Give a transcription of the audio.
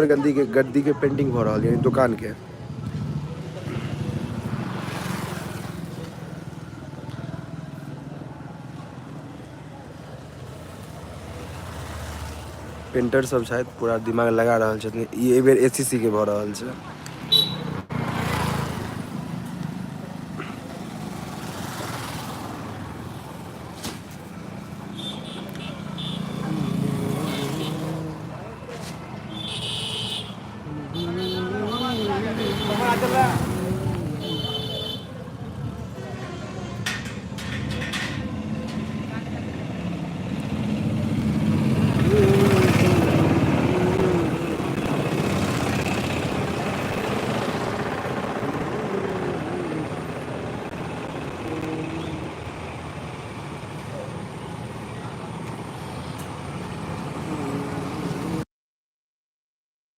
गद्दी के गद्दी के पेंटिंग भऽ रहल यानी दुकान के। पेंटर सब छथि, पूरा दिमाग लगा रहल छथिन। ई एहि बेर एसीसी के भऽ रहल छै।